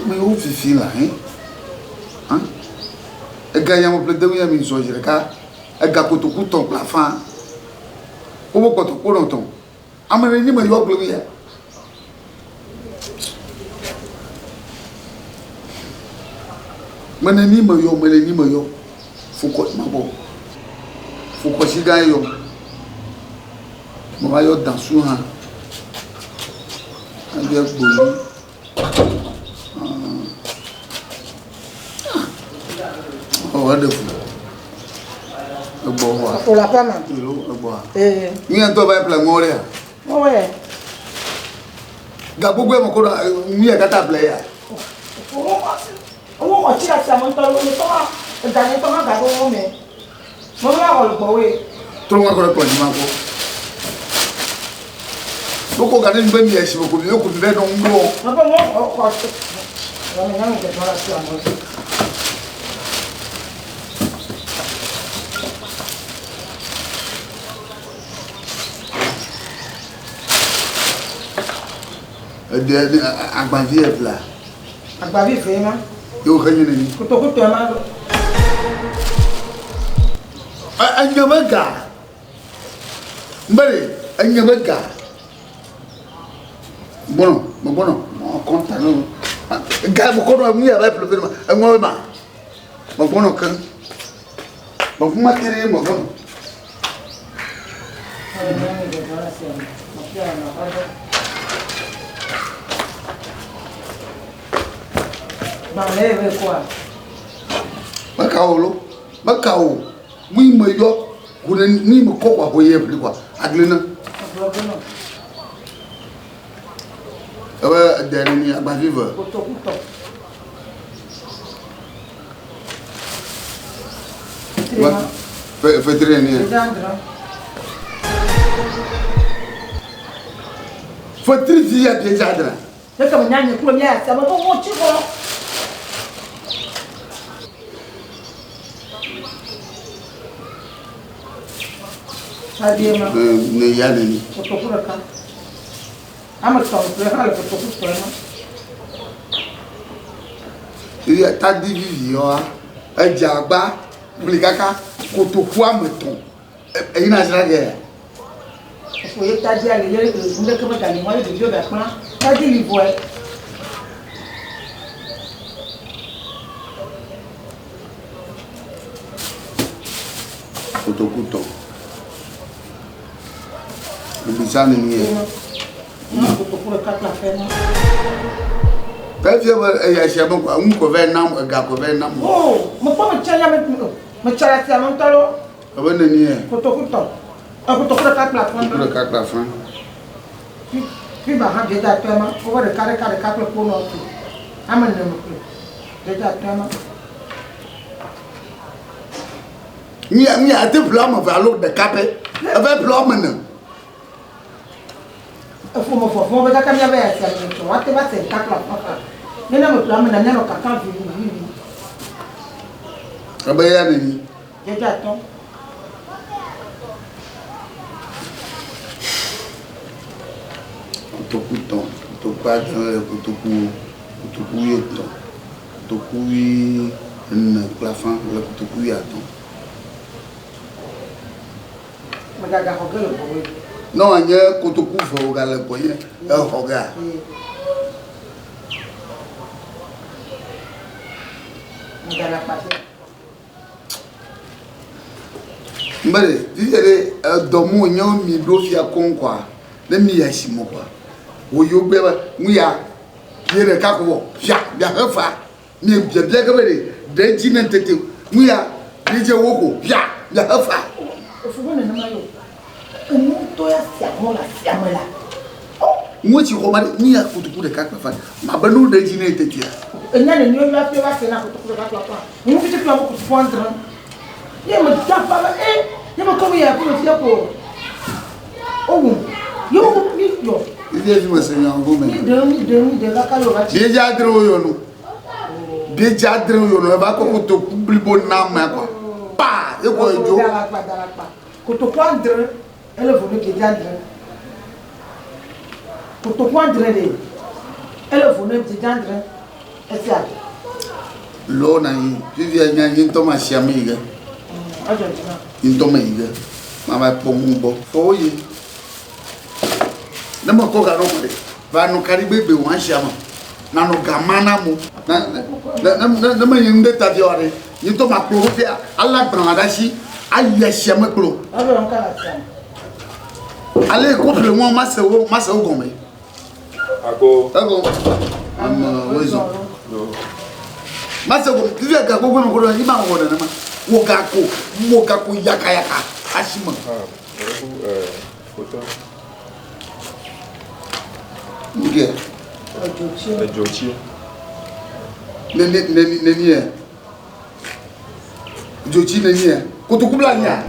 Ame yiwo fifi la hɛ. Hã? Ega ya me ƒle de ya mi zɔ zi ɖeka. Ega kotoku tɔ̃ kple afã. Wobe kpɔtɔ kponɔ tɔ̃. Ame ɖe nyi me yɔ gblẽ ya. Mene ni me yɔ, mene ni me yɔ. Fukɔ ma bɔ. Fukɔ si gã yɔ. Me va yɔ dansu hã. Ebia gboli. Ɔ eɖe fu. Egbɔ wa. O la aƒea me. Elo egbɔa. Ee. Mía ŋutɔ va yi ƒle ŋɔ ɖea. Wɔwɔe. Ga gbogbo me ko nu ya katã ƒle ya. Wo xɔ tsi asia me ŋutɔ lo ŋutɔ ma ega nye ŋutɔ ma ga ɖo wo me. Mo ma xɔ le gbɔwoe. Trɔ ŋua kɔ ɖe kplɔ dzi ma kpɔ. Wokɔ ga ɖe mi be mi asi me ko mi ko mi be nɔ ŋu ɖo. Me be mo xɔ xɔ. Wɔ me nyanu ke tɔ la asia me. Ede agbavi evea. Agbavi evee ma. Ye woxe nye neni. Kotoku tɔe ma. Enye be ga. Mbere enye be ga. Gbɔnɔ, megbɔnɔ, kɔnta no. Ga mo kɔ no mu ya ba ƒle ma. Eŋɔ ma. Megbɔnɔ keŋ. Megbɔnɔ kere megbɔnɔ. Meka wo lo, meka wo. Mui me yɔ, ku ne mui me kɔ kwa ye ƒli kwa. Agli ne. Ebe de ne ni agbavi ve. Fetri ne ni. Fetri vi ya bie dza dra. Leke me nya nye kple mía ya sia me be wo tsi vɔ. Tadie ma. Ne ya ne ni. Kotoku ɖeka. Ame tɔn kple hã le kotoku tɔe ma. Eya tadi vivi yɔa, edze agba kpli kaka kotoku ame tɔn. Eyina dzra ge ya. Efo ye tadi ali ye ŋɖeke be gali ŋua ye ɖeviwo be akplã. Tadi li vɔe. Kotoku tɔn. Ebisa ne ni ye. Kotoku ɖeka kple afe ma. Efia be eya sia me kɔa, ŋu ko vɛ nam, ega ko vɛ nam. O, mekpɔ metsa ya me, metsa ya sia me ŋutɔ lo. Ebe neni ye? Kotoku tɔ. Kotoku ɖeka kple afã. Kotoku ɖeka kple afã. Fiba hã biedza atɔe ma. Wobe ɖeka ɖeka ɖeka kple kponɔ tu. Ame ene me kple biedza atɔe ma. Mia mia ate ƒle ame eve alo ɖeka pɛ. Eve ƒle ame ene. Efo me vɔvɔ̃ be kaka míava yi asia me tsɔ woate va se ɖeka kple afã faa. Ne ne ame ƒle ame ene míanɔ kakam vivivi. Ebe ya neni? Biedza atɔ̃. Kotoku tɔ̃, kotoku adre le kotoku, kotoku wuietɔ̃, kotoku wuiene kple afã le kotoku wuiatɔ̃. Megaga xɔ ge le gbɔwòe. Ne wòanye kotoku ve wògale gbɔnye exɔ gea? Megana kpatɛ. Mbe ɖe, fifia ɖe, edɔ mu wònye mi ɖo fia koŋ kɔa, ne mi yi asi me kɔa, wò yiwo gbe be nu ya ye ɖeka ko vɔ fia miaxe fea, mi biabia ge be ɖe ɖe edzi ne tete nu ya mi dze wo ko fia miaxe fea. Efu be nenema yo. Enu ŋutɔ ya sia mɔ le asia me la. Ŋu tsi xɔ ma ɖe nu ya kotoku ɖeka kple fa ma be nu ɖe edzi ne tetea. Enya neni wo yɔ va se na kotoku ɖeka kple fa. Ŋu fiti kple wo kotoku andre. Ye me da fa be e ye me kɔ mi ya ko me fia ko. Owu. Yo mi yɔ. Ibi efi me se nya go me. Mi de mi de mi de kaka yo va tsi. Bi dza adre wo yɔ no. Bi dza adre wo yɔ no eva kɔ kotoku blibo na me kɔ. Pa ye kɔ edzo. Kotoku andre ele vo ne biedze andre. Kotoku andre ɖe ele vo ne biedze andre. Esia. Lɔ na yi fifia nya yi ŋutɔ ma sia me yi ge. Edzɔ dzi na. Yi ŋutɔ me yi ge. Ma va kpɔ mu gbɔ. Fɔwo yi. Ne me kɔ ga ɖo ko ɖe. Va nɔ kaɖi gbegbe wɔ asia me. Na nɔ ga ma na mo. Na ne ne ne me yi ŋɖe ta fia wa ɖe. Yi ŋutɔ ma kplɔ ɖo fia. Ala gbalẽ ɖe asi. Ayi asia me kplɔ. Ebe ŋka le asia me. Ale ko ƒle ŋua ma se wo ma se wo gɔme. Ago. Ego. Ame wezɔ. Ma se gɔme. Fifia ga gbogbo me ko ɖe yi ma wɔ nenema. Wo ga ko mo ga ko yaka yaka asi me. Nge. Edzotsi. Neni neni neni yɛ. Dzotsi neni yɛ. Kotoku bla nyia.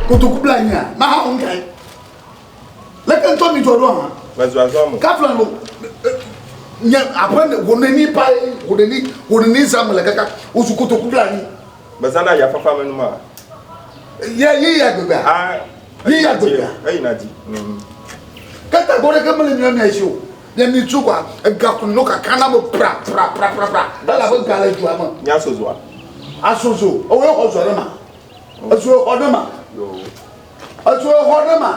Kotoku bla nyia. Ma ha wo ŋka ye. Leke ŋutɔ mi dzɔ ɖo hã. Mezɔ azɔ me. Kafla lo. Nye aƒe wo neni pa wo neni wo neni zã me le kaka wozu kotoku bla anyi. Mezãna yafafa me numa. Ye ye ya gbegbea. Ah. Ye ya gbegbea. Eyi na di. Kata gbɔ ɖeke mele mia mia si o. Mia mi tso kɔa ega kunu no kaka na me pra pra pra pra pra. Elabe ga le dua me. Mia sozoa. Asozo. Ewoe xɔ zɔ ɖe ma. Ezoe xɔ ɖe ma. Ezoe xɔ ɖe ma.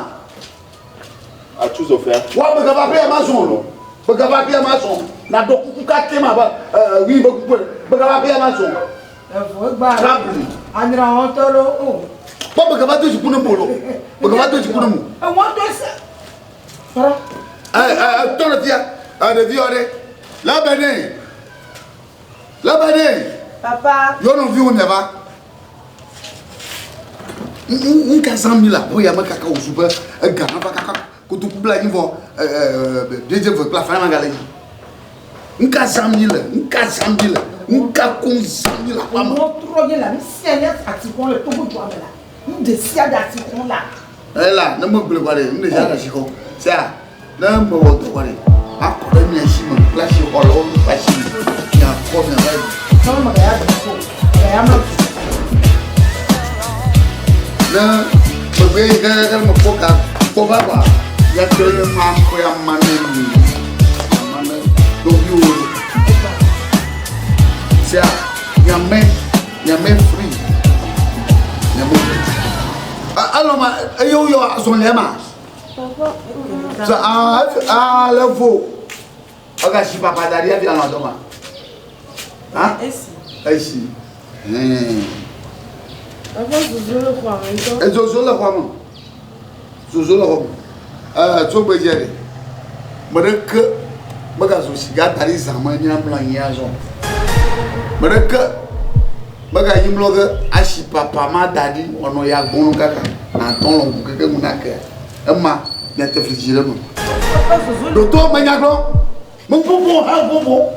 Atu zofia. Wa begava ƒe ma zɔn lo. Begava ƒe ma zɔn. Na dɔ kuku ka ke ma ba wi be kuku. Begava ƒe ma zɔn. Evo egba. Trabli. Anyra wɔn tɔ lo o. Kpɔ begava do dziku ne mo lo. Begava do dziku ne mo. Ewɔn tɔ se. Fara. Ɛ ɛ tɔ le fia. Ɛ ɖevi yɔ ɖe. Lebe ne. Lebe ne. Papa. Yɔnuviwo ne va. Nuka zãm mi le aƒe ya me kaka wòzu be ega hã va kaka kotoku bla anyi vɔ biedze ve kple afã magale dzi. Nuka zãm mi le? Nuka zãm mi le? Nuka koŋ zãm mi le aƒea me? Amewo trɔ ye la, nu sia nye atixɔ le Togo dua me la, nu ɖe sia ɖe atixɔ la. Ela, ne megblɔe kɔ ɖe, nu ɖe sia ɖe atixɔ. Sea, ne mewɔ dɔ kɔ ɖe, makɔ ɖe mia si me kple asixɔ le wo ƒe asi me. Miakɔ miava yi. Sɔlɔ megaya dɔ ko, megaya mlɔ. Ne megbe yi ke ke mekpɔ ga kpɔ va kɔa, ya te ma kɔ ya ma ne mi. Ma ne ɖokuiwo. Sea, miame, miame free. Miame free. Alɔ ma, eye woyɔ azɔlia ma. So, ah, ah, le vo. Ega si papa da ɖi hafi alɔ dɔ ma. Ha? Esi. Esi. Hmm. Papa zozo le xɔa me ŋutɔ. Ezozo le xɔa me. Zozo le xɔa me. Ɛɛ tso gbedze ɖe. Me ɖeke megazo siga da ɖi zã me míamlɔ anyi azɔ. Me ɖeke megayi mlɔ ge asi papa ma da ɖi wòanɔ ya gbɔnɔ kaka natɔ lɔ ŋku keke ŋu nakea. Ema miate fli dzi ɖe eme. Papa zozo le. Ɖoto menya gblɔ. Meƒoƒo hã ƒoƒo.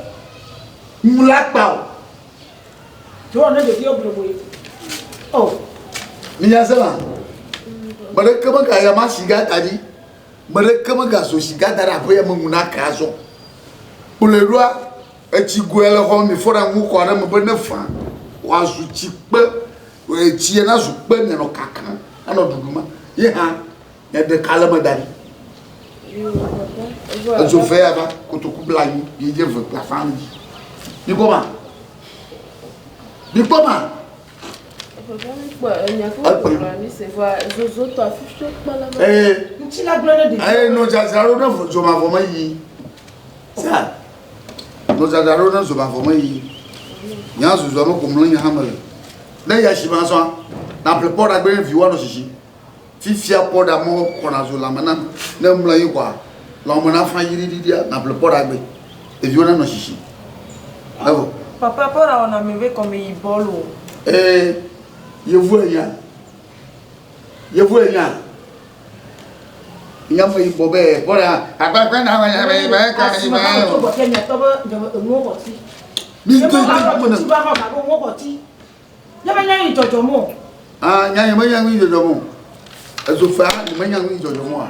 Ŋu la kpa o. Tso ne ɖeviwo gblɔ boe. Oh. Minya se ma. Me ɖeke megaya ma siga da ɖi. Me ɖeke megazo siga da ɖe aƒe ya me ŋu nake azɔ. Kplɔe ɖoa etsi goe le xɔ me mi fɔ ɖe ŋu kɔ ɖe me be ne fa wòazu tsi kpe etsi ya nazu kpe mianɔ kakam anɔ ɖuɖu ma. Ye hã miaɖe ka le me da ɖi. Edzo ve ya va kotoku bla anyi yi dze ve kple afã dzi. Mikpɔ ma. Mikpɔ ma. Papa mi kpɔ enya fo kplɔ mi se vɔa zozo tɔ afi kpɔ la. Ee. Ŋuti la gblɔ ɖe ɖevi. Ee nɔ dzadzra ɖo ne dzomavɔ me yi. Sa. Nɔ dzadzra ɖo ne dzomavɔ me yi. Nya zozoa me ko mlɔ nye hã me le. Ne ya si ma sɔa, na ƒle kpɔ ɖagbe ne viwoa nɔ sisi. Fifia kpɔ ɖa mɔ xɔna zo lãme na ne mlɔ anyi kɔa lãme na fa yiɖiɖiɖia na ƒle kpɔ ɖagbe. Ɖeviwo na nɔ sisi. Evɔ. Papa kpɔ ɖa wɔna mi be kɔme yi bɔlu o. Ee, yevu enya. Yevu enya. Nya me yibɔ be kpɔ ɖa agbagba na me be be ka yi Asime be. va tso gbɔ fia miatɔ be nye enuwo xɔ ti. Mi Nye do me va yi xɔ ti va xɔ ga be nuwo xɔ ti. Nye me nya yi dzɔdzɔ mo. Ah, nya nye me nya yi dzɔdzɔ mo. Ezo fea nye me nya yi dzɔdzɔ mo.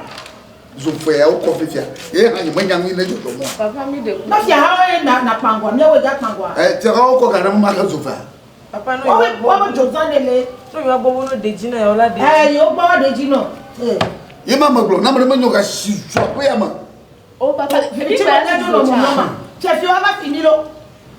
Zo fea wo kɔ fifia. Ye hã nye me nya yi ne dzɔdzɔ mo. Papa mi de. Ma fia ha ye na na kpangwa, miawo dza kpangwa. Eh, te ha wo kɔ ga ɖe mo ma ke zo fea. Papa no Wobe wobe dzozã ne le. No yewoa gbɔ bo no dedzi na yewo la dedzi. Eh, yewo gbɔ wa dedzi nɔ. Eh. Ye ma me gblɔ, na me ɖe me nyɔ ga si zɔ aƒe ya me. O papa, Fi tsi me nya nɔ mɔ ma. Fiafiwo ava fi mi lo.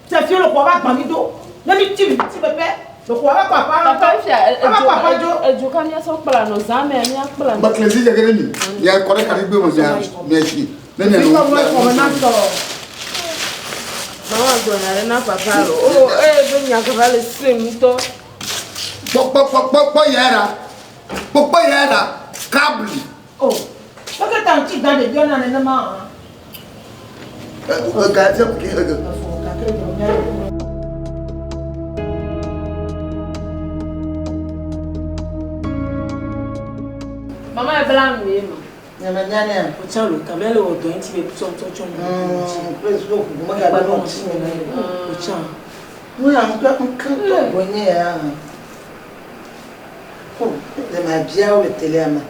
Fiafiwo le xɔa va gbã mi do. Ne mi tsi mi tsi pepe. Le xɔa va kɔ aƒa Papa fia ava kɔ aƒa dzo. edzo ka mía sɔ kpla nɔ zã mea mía kpla nɔ. Be klezi dzege ɖe mi. Mia kɔ ɖe kaɖigbe me mia mia tsi. Ne mia Fi nɔ. kɔ mlɔ xɔme na tɔ. Mama gblɔna ɖe na papa lo. O eye be nya kaba le se ŋutɔ. Kpɔ kpɔ kpɔ kpɔ kpɔ ya ɖa. Kpɔ kpɔ ya ɖa. Kabli. O. Leke ta ŋuti gã ɖeviwo na nenema hã. Ega fia kuki ege. Efo gake dzɔ mía ɖokui. Mama ebla nu ye ma. Nye me nya nea. Otsã lo kabla le wɔ dɔ ŋuti be tsɔ tsɔ tsɔ nu ŋuti. Kple suku megagbe nɔ ŋuti me na ye. Otsã. Nu ya ŋkɔ ŋkɔ tɔ gbɔ nye ya. O, le ma bia wo le telea me.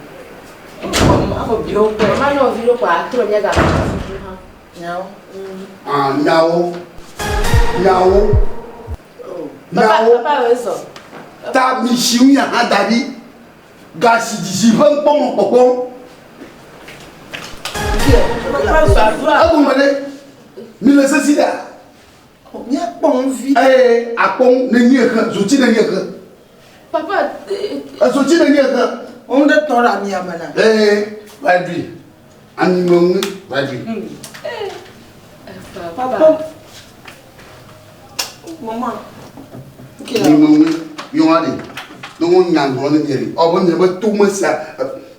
Afɔ bia wo kpɔ. Mama nɔvi ɖo kɔ atrɔ mía gakɔ fufu hã. Nyawo. Ah, nyawo. Nyawo. Papa Nyawo. papa wɔ zɔ. Ta mi si ŋu ya hã da ɖi. Gasi dzidzi ƒe ŋkpɔmɔ kpɔkpɔ. Papa zɔ aɖua. Egɔme ɖe. Mi le sesi ɖea. Míakpɔ ŋuvi. Eye akpɔ ŋu ne nye he zotsi ne nye he. Papa Ezotsi ne nye he. Wo ɖe tɔ ɖe amia me la. Ee, va ɖui. Anyime ŋu va ɖui. papa. Mama. Anyime ŋu yɔa ɖe. Ne wo nya gblɔ ne mi ɖe. Ɔ be mi be tome sia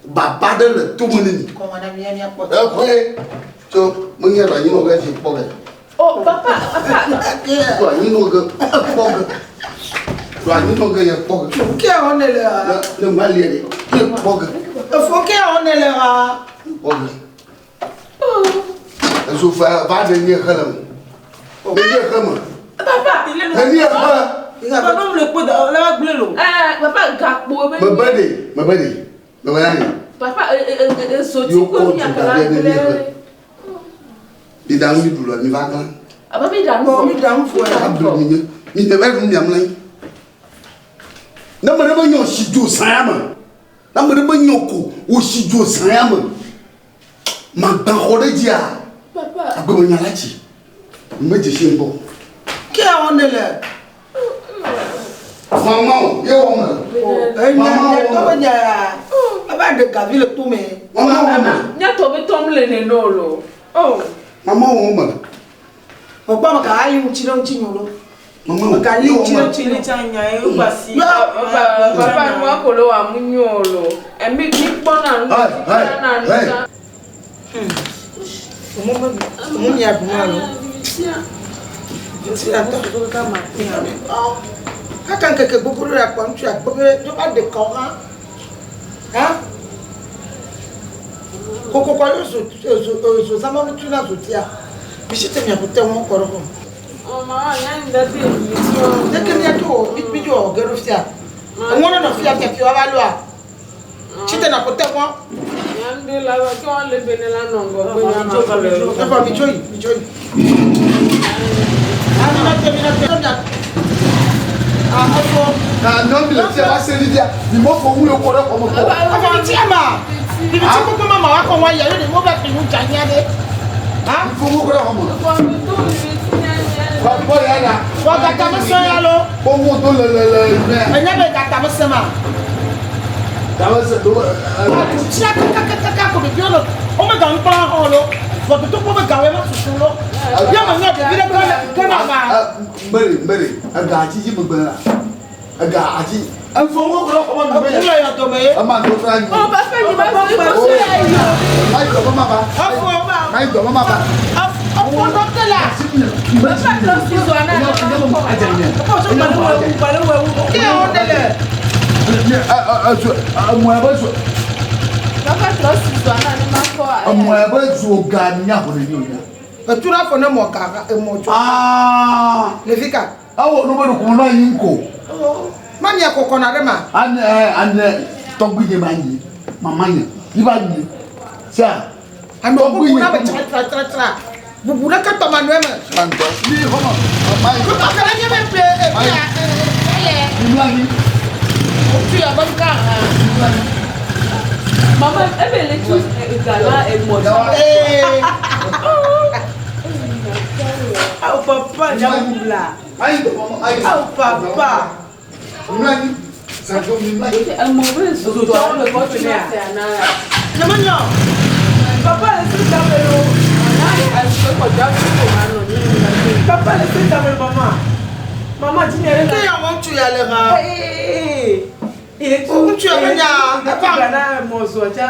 baba ɖe le tome ne mi. Kɔma na mía míakpɔ. Exɔe tso menye ɖe anyi nɔ ge dzi kpɔ ge. Oh papa papa. Ɖo anyi nɔ ge kpɔ ge. Ɖo anyi nɔ ge ye kpɔ ge. Ke awɔ ne le ha. Ne ne ŋua lia ɖe ye kpɔ ge. Efo ke awɔ ne le ha. Kpɔ ge. Ezo va va ɖe nye he le me. Ne nye he me. Papa. Ne nye he. Papa nu le kpɔ da le wa gblẽ lo. Eh papa gakpo be. Mebe ɖe mebe ɖe mebe na ɖe. Papa ezotsi Yo ko kɔ mía du kala da ɖe ne gblẽ. nye he. Mi da nu mi ɖu le mi va glã. Aba mi ɖa nu Bɔn vɔ. mi ɖa nu fɔ ya. Abli mi nye. Mi ne va ɖu mia mlɔ anyi. Ne ame ɖe be nyɔ si dzo zã ya me. Ne ame ɖe be nyɔ ko wo si dzo zã ya me. Magbã xɔ ɖe dzia. Papa. Agbemenya la tsi. Me dze si ŋgbɔ. Ke awɔ ne le. Mama o, ye wɔ me. Enya nye tɔ be nya ya. Eva ɖe gavi le tome. Mama wɔ me. Mía tɔ be tɔm le nene o lo. Oh. Mama wɔ me. Mekpɔ me ka ali ŋuti ɖe ŋuti nyo lo. Mama wɔ. Meka li Ye wɔ ŋuti me. ɖe ŋuti Tsi nyo. tsa nya ye gba si. Papa papa nua ko le wa mu nyo o lo. Emi mi kpɔna nu. Hey, hey, kpɔna nu hey. tsã. Mu mia ɖu ma lo. Ŋuti la tɔ. Kaka ŋkeke gbogbo ɖe akpɔ ŋutsu akpɔ be dzo va ɖe kɔ hã. Ha? Kokoko yo zo zo zo zama ŋuti na zotia. Bisi te mia ko te ŋu kɔ ɖe xɔ. Oh mama nya ni da te mi tso. Leke mia to mi mi dzo ge ɖo fia. Eŋu ne nɔ fia fia fia wa va loa. Tsi te na ko te ŋu. Nya ŋde la ba ke wɔn le be ne la nɔ ŋgɔgbe nya ma ko le. Efɔ mi dzo yi mi dzo yi. Ah mi na te mi na te mia. Ah efɔ. Na nyɔnu le fia va se ɖi dia. Mi me fɔ ŋu le kɔ ɖe xɔ me kpɔ. Efɔ mi tia ma. Mi mi tsi koko ma ma wa kɔ wa ya yo de mo ba fi nu dza nya de. Ha? Mi fɔ ŋu kɔ ɖe xɔ me. Fɔ mi to mi mi ti nya nya. Kpɔ kpɔ ya ɖa. Wɔ gata me sɔ ya lo. Kpɔ ŋu do le le le le. Enya be gata me sɛ ma. Dame se do. Tia kakakaka ko ɖeviwo le wo me ga ŋkplɔ hã lo. Vɔ dodokpɔ be gawoe ma susu lo. Ya me nya ɖevi ɖe ke le ke na ma. Mbere mbere ega atsi dzi megbe la. Ega atsi. Efɔ ŋu kɔ ɖe xɔ me mi be Eku le yɔ dome ye. Ema do fura nyi. Oh papa mi ba so ko so ya yi o. Mayi dɔ ma ba. Efɔ Mayi dɔ ma ba. efɔ dɔ te la. Papa tɔ si zo ana na ma kɔ. Papa so gba le wɔ ewu gba le wɔ ewu. Ke wo ne le. Papa tɔ si zo ana ne ma kɔ. Emɔ ya be zo ga nya ho ne nyo nya. Etu la fɔ ne mɔ ga emɔ dzo. Ah, Levi ka. awo no be no ko no yin ko. Ma mia kɔkɔ na ɖe ma. Ane ane tɔgbi nye ma nyi. Mama nye. Iba nyi. Sia. Ame bubu na be tra tra tra tra. Bubu ɖe ke tɔ ma nɔ eme. Antɔ. Ni hɔmɔ. Mayi. Kókò kele nye be ƒe efia eye. Imla ni. Otu ya be ŋka hã. Mama ebe le tu gala emɔ. Ee. Papa dza wu la. Ayi dɔ mɔ ayi. Awo papa. Mlɔ anyi. Zãdzo mi mlɔ anyi. Emɔ be zotɔ le kɔ tsi na. Ne me nyɔ. Papa le se tame lo. Papa le se tame mama. Mama dzi ne Ke ya wɔm tsu ya le ha. Ee. Ee. Ŋutsu ya menya. Efa na mɔzɔ tsa.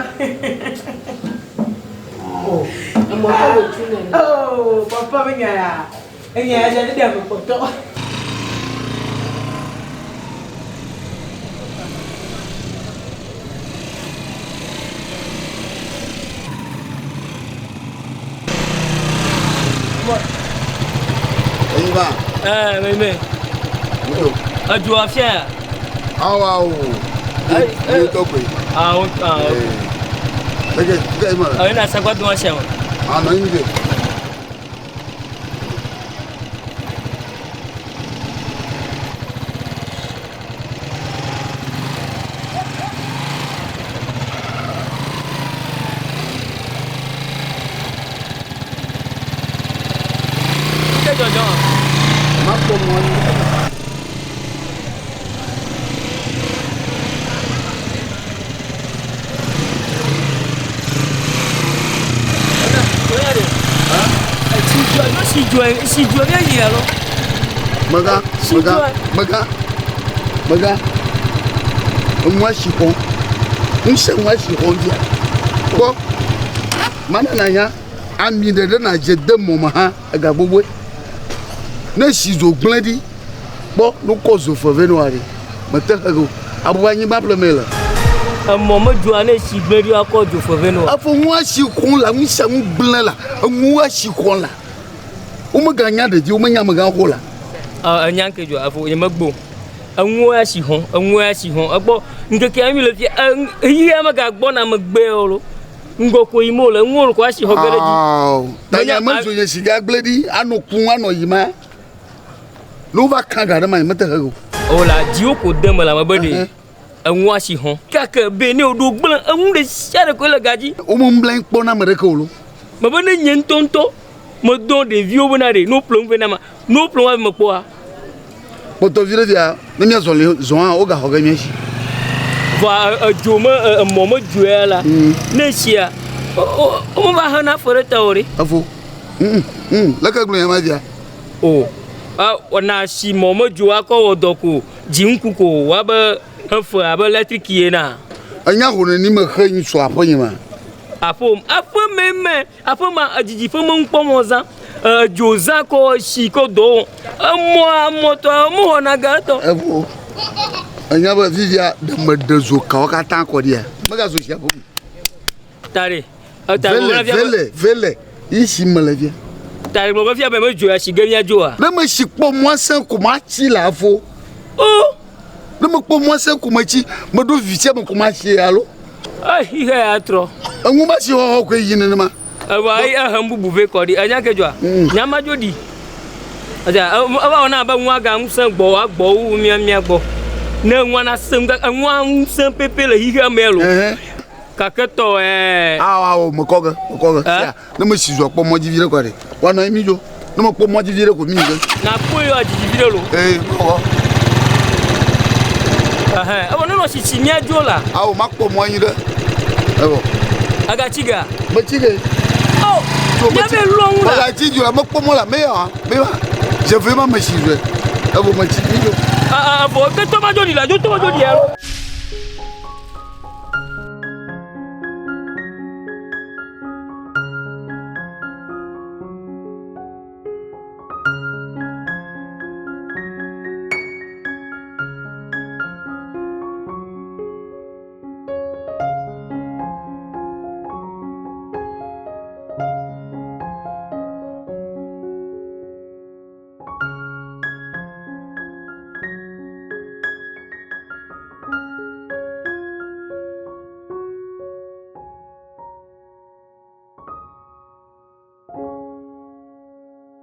Emɔ tɔ wò tsu nene. Oh, papa menya ya. Enya ya dza ɖe ame kpɔtɔ. Eyi va. Ɛɛ mɛ Ŋutsu. edzo afia ya. Awa o. Ee, Ye tɔ koe. Awo awo. Ee. Eke ke ma. Eye na sagba dɔn asia ma. Anɔ anyi ke. Ke dzɔdzɔ. Ma kpɔ mɔ anyi. Oya de. Etsi dzo no si dzo si dzo ne yi alo. Mega, mega, mega, mega. Enua si xɔm. Ŋusẽ nua si xɔm fia. Kpɔ. Mana na nya ami ɖe ɖe na dze de mɔ me hã ega gbogboe. Ne si zo gblẽ ɖi kpɔ no kɔ zo fe ve nɔa ɖe. Mete xe go. Abu anyigba ƒle me le. Emɔ me dzoa ne si gblẽ ɖi akɔ dzo fe ve nɔa. Efo nua si xɔm la ŋusẽ ŋu gblẽ la. Enua si xɔm la. Womeganya ɖevi womenya amegã xo la. Ɔ enya ke dzo afo nye megbo. Eŋuwo ya si xɔm, eŋuwo ya si xɔm. Egbɔ ŋkekea mi le fia eyi ya megagbɔna megbe o lo. Ŋgɔ ko yim wole, eŋuwo ko asi xɔ ge ɖe dzi. Awo. Tanya mezo nye si gagblẽ ɖi anɔ kum anɔ yi ma. Ne wova ka ga ɖe ma, mete he o. O la dziwo ko de me le ame be ɖe eŋu asi xɔm. Gake be ne woɖo gblẽ eŋu ɖe sia ɖe koe le ga dzi. Womeblae kpɔ na ame ɖeke o lo. Mebe ne nye ŋutɔŋutɔ medɔ ɖeviwo bena ɖe ne woƒle nu vɛ na ma, ne woƒle nu hafi mekpɔa. Kpɔtɔ vi ɖe fia, ne míazɔ li zɔa, wogaxɔ ge mía si. Vɔa edzo me emɔ me dzo ya la, ne etsia, womeva hena fe ɖe ta o ɖe. Efo. Leke gblɔ nya ma fia? O. Na si mɔ me dzo akɔ wɔ dɔ ko dzi ŋku ko woabe efe abe eletriki ena. Enya ho neni me xe nyi so aƒe nye ma. Aƒe aƒe me me aƒe ma edzidzi ƒe me ŋkpɔ mɔ zã. Edzo zã kɔ si kɔ dɔ emɔ amɔtɔ mo xɔna ga etɔ. Efo. Enya be fifia ɖe me ɖe zo kawo katã kɔ ɖia. Mega zo sia ƒe. Tare. Etare Vele vele vele isi me le fia. Tare gbɔ fia be me dzo ya si ge mia dzoa. Ne me si kpɔ mɔ sẽ ko ma tsi le afo. O. Ne me kpɔ mɔ sẽ ko me tsi me ɖo vi sia me ko ma tsi alo. Eyi he ya trɔ. Eŋu ma si xɔxɔ koe yi nenema. Eva eyi ehem bubu vɛ kɔ ɖi. Enya ke dzɔa. Nya ma dzo ɖi. Eza eva wɔna abe ŋua ga ŋusẽ gbɔ agbɔ wu mía mía gbɔ. Ne ŋua na sẽ ŋua ŋusẽ pɛpɛ le xixea me lo. Gake tɔ ɛɛ. Awo awo mekɔ ge mekɔ ge. Sia ne me si zɔ kpɔ mɔdzi vi ɖe kɔ ɖe. Woanɔ anyi mi dzo. Ne mekpɔ mɔdzi vi ɖe ko mi yi ge. Na kpɔe yɔ dzidzi vi ɖe lo. Ee mewɔ. Ɛhɛn evɔ ne nɔ sisi mía dzo la. Awo makpɔ mɔ anyi ɖe. Evɔ. Agatsi gea? Metsi ge. O. Mía be lɔ ŋu la. Agatsi dzo la mekpɔ mɔ la me ya me ya. Zeve ma me si zɔe. Evɔ metsi mi dzo. Evɔ ke tɔ ma dzo ɖi la dzo tɔ ma dzo ɖi ya lo.